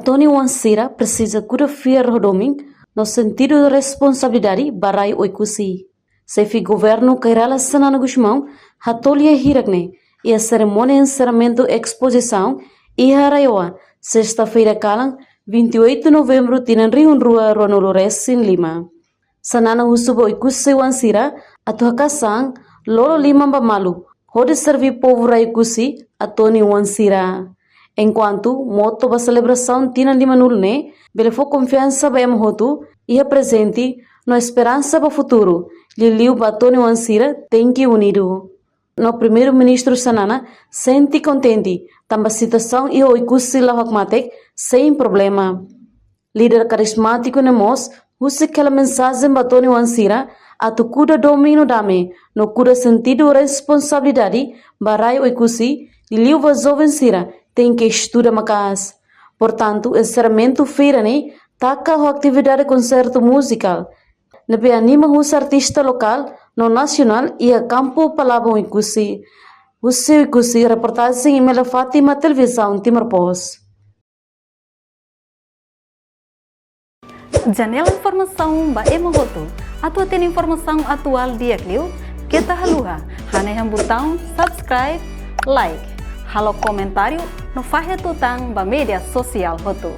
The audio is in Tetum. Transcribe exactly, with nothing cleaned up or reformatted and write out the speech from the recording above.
Tony Oan sira presiza kuda fiar ho domin no sentidu responsabilidade ba rai Oekusi. Xefe Governu Kay Rala Xanana Gusmão hato'o lia hirak ne'e iha serimónia enserramentu espozisaun iha RAEOA, sesta-feira kalan, vinte e oito novembru tinan rihun rua ruanulu resin lima. Xanana husu ba Oekusi oan sira atu haka'as an, lolo liman ba malu, hodi serví povu rai Oekusi, Tony Oan sira. Enkuantu moto ba selebrasaun tinan limanulu ne'e bele fó konfiansa ba ema hotu iha prezente no esperansa ba futuru, liuliu ba Tony Oan sira tenke unidu. No Primeiru-Ministru Xanana sente kontente tanba situasaun iha Oekusi la'o hakmatek sein problema. Líder karizmátiku ne'e mós husik hela mensajen ba Tony Oan sira atu kuda domin no dame, no kuda sentidu responsabilidade ba rai Oekusi, liuliu ba joven sira tenke estuda maka'as. Portantu, enserramentu feira ne'e taka ho atividade konsertu muzikál ne'ebé anima husi artista lokál no nasionál iha kampu Palabon Oekusi. Husi Oekusi, reportajen Imelda Fátima, Televizaun Timor Post. Janela informasaun ba ema hotu. Atu hatene informasaun atuál di'ak liu, keta haluha hanehan butaun subscribe, like, halo komentáriu no fahe tutan ba média sosiál hotu.